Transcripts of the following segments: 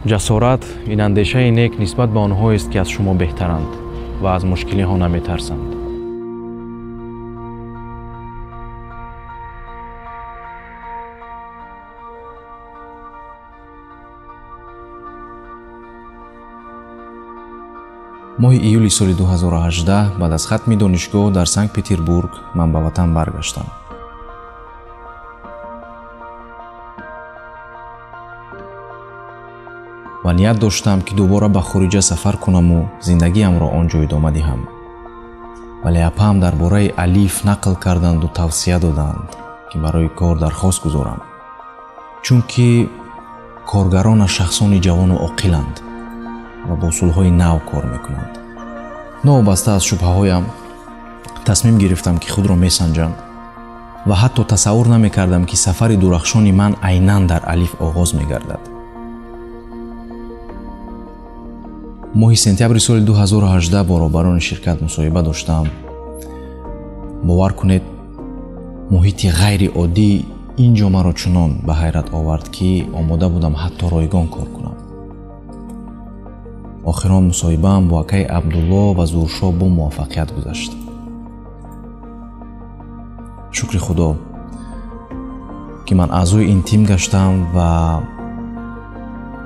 Ҷасорат ин андешаи нек нисбат ба онҳоест, ки аз шумо беҳтаранд ва аз мушкилиҳо наметарсанд. Моҳи июли соли 2018 баъд аз хатми донишгоҳ дар Санкт Петербург ман ба ватан баргаштам. Ва ният доштам, ки дубора ба хориҷа сафар кунаму зиндагиамро он ҷо идома диҳам. Вале апаам дар бораи Алиф нақл карданду тавсия доданд, ки барои кор дархост гузорам, чунки коргаронаш шахсони ҷавону оқиланд ва бо усулҳои нав кор мекунанд. Новобаста аз шубҳаҳоям тасмим гирифтам, ки худро месанҷам ва ҳатто тасаввур намекардам, ки сафари дурахшони ман айнан дар Алиф оғоз мегардад. Моҳи сентябри соли 2018 бо роҳбарони ширкат мусоҳиба доштам. Бовар кунед, муҳити ғайриоддӣ ин ҷо маро чунон ба ҳайрат овард, ки омода будам ҳатто ройгон кор кунам. Охирон мусоҳибаам бо акаи Абдулло ва Зуршо бо муваффақият гузашт. Шукри Худо, ки ман аъзои ин тим гаштам ва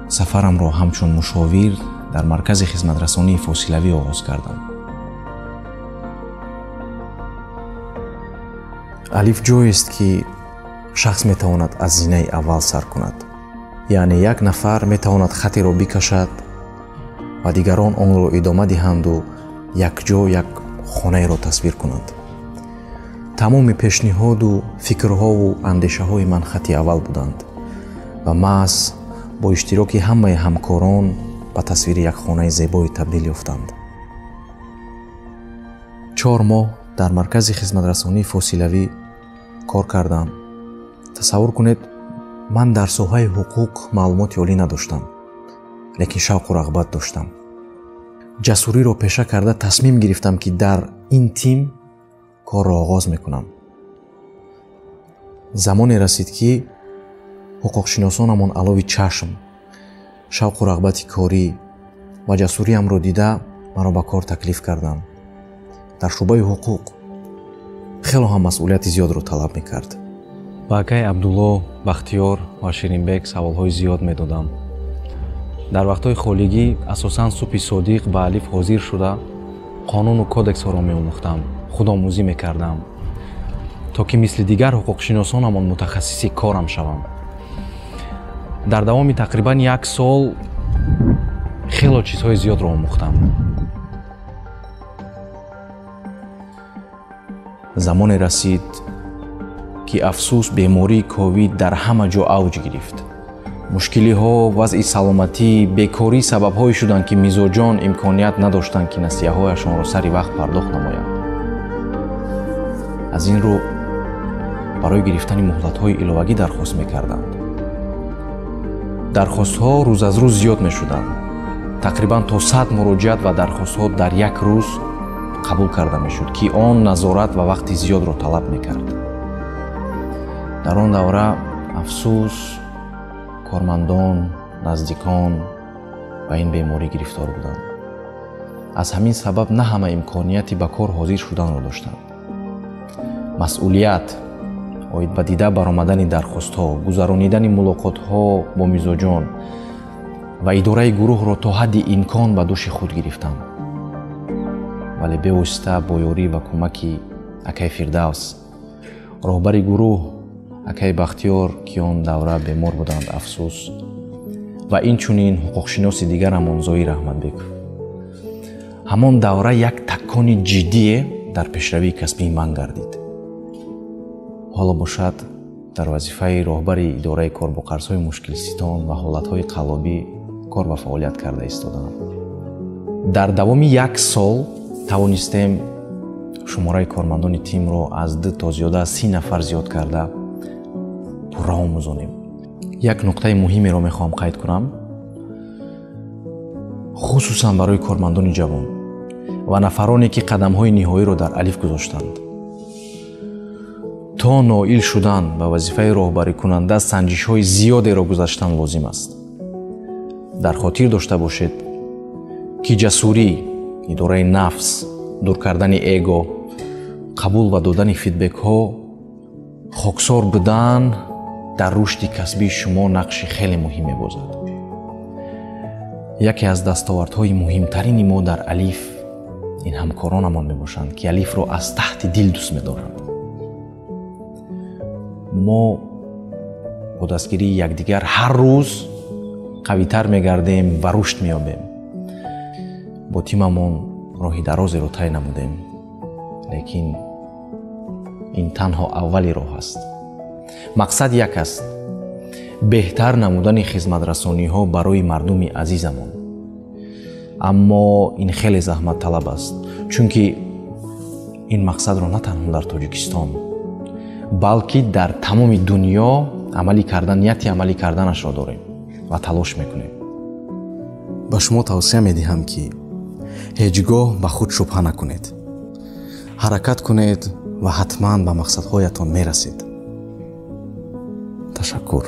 сафарамро ҳамчун мушовир дар маркази хизматрасонии фосилавӣ оғоз кардам. Алиф ҷоест, ки шахс метавонад аз зинаи аввал сар кунад. Яъне як нафар метавонад хаттеро бикашад ва дигарон онро идома диҳанду якҷо як хонаеро тасвир кунанд. Тамоми пешниҳоду фикрҳову андешаҳои ман хатти аввал буданд ва маҳз бо иштироки ҳамаи ҳамкорон ба тасвири як хонаи зебое табдил ёфтанд. 4 моҳ дар маркази хизматрасонии фосилавӣ кор кардам. Тасаввур кунед, ман дар соҳаи ҳуқуқ маълумоти олӣ надоштам, лекин шавқу рағбат доштам. Ҷасуриро пеша карда тасмим гирифтам, ки дар ин тим корро оғоз мекунам. Замоне расид, ки ҳуқуқшиносонамон алови чашм, шавқу рағбати корӣ ва ҷасуриамро дида маро ба кор таклиф карданд. Дар шӯъбаи ҳуқуқ хело ҳам масъулияти зиёдро талаб мекард. Ба акаи Абдулло, Бахтиёр ва Ширинбек саволҳои зиёд медодам. Дар вақтҳои холигӣ асосан субҳи содиқ ба Алиф ҳозир шуда қонуну кодексҳоро меомӯхтам, худомӯзӣ мекардам, то ки мисли дигар ҳуқуқшиносонамон мутахассиси корам шавам. Дар давоми тақрибан як сол хело чизҳои зиёдро омӯхтам. Замоне расид, ки афсӯс бемории ковид дар ҳама ҷо авҷ гирифт. Мушкилиҳо, вазъи саломатӣ, бекорӣ сабабҳое шуданд, ки мизоҷон имконият надоштанд, ки насияҳояшонро сари вақт пардохт намоянд. Аз ин рӯ барои гирифтани муҳлатҳои иловагӣ дархост мекарданд. Дархостҳо рӯз аз рӯз зиёд мешуданд. Тақрибан то 100 муроҷиат ва дархостҳо дар як рӯз қабул карда мешуд, ки он назорат ва вақти зиёдро талаб мекард. Дар он давра афсӯс кормандон, наздикон ба ин беморӣ гирифтор буданд. Аз ҳамин сабаб на ҳама имконияти ба кор ҳозир шуданро доштанд. Масъулият оид ба дида баромадани дархостҳо, гузаронидани мулоқотҳо бо мизоҷон ва идораи гурӯҳро то ҳадди имкон ба дӯши худ гирифтам. Вале бевосита бо ёрӣ ва кӯмаки акаи Фирдавс, роҳбари гурӯҳ акаи Бахтиёр, ки он давра бемор буданд, афсӯс, ва инчунин ҳуқуқшиноси дигарамон Зоир Аҳмадбеков. Ҳамон давра як такони ҷиддие дар пешравии касбии ман гардид. Ҳоло бошад дар вазифаи роҳбари идораи кор бо қарзҳои мушкилситон ва ҳолатҳои қаллобӣ кор ва фаъолият карда истодаам. Дар давоми як сол тавонистем шумораи кормандони тимро аз 2 то зиёда аз 30 нафар зиёд карда пурра омӯзонем. Як нуқтаи муҳимеро мехоҳам қайд кунам, хусусан барои кормандони ҷавон ва нафароне, ки қадамҳои ниҳоиро дар Алиф гузоштанд. То ноил шудан ба вазифаи роҳбарикунанда санҷишҳои зиёдеро гузаштан лозим аст. Дар хотир дошта бошед, ки ҷасурӣ, идораи нафс, дур кардани эго, қабул ва додани фидбекҳо, хоксор будан дар рушди касбии шумо нақши хеле муҳим мебозад. Яке аз дастовардҳои муҳимтарини мо дар Алиф ин ҳамкоронамон мебошанд, ки Алифро аз таҳти дил дӯст медоранд. Мо бо дастгирии якдигар ҳар рӯз қавитар мегардем ва рушд меёбем. Бо тимамон роҳи дарозеро тай намудем, лекин ин танҳо аввали роҳ аст. Мақсад як аст: беҳтар намудани хизматрасониҳо барои мардуми азизамон. Аммо ин хеле заҳматталаб аст, чунки ин мақсадро на танҳо дар Тоҷикистон, балки дар тамоми дунё амалӣ кардан, нияти амалӣ карданашро дорем ва талош мекунем. Ба шумо тавсия медиҳам, ки ҳеҷ гоҳ ба худ шубҳа накунед, ҳаракат кунед ва ҳатман ба мақсадҳоятон мерасед. Ташаккур.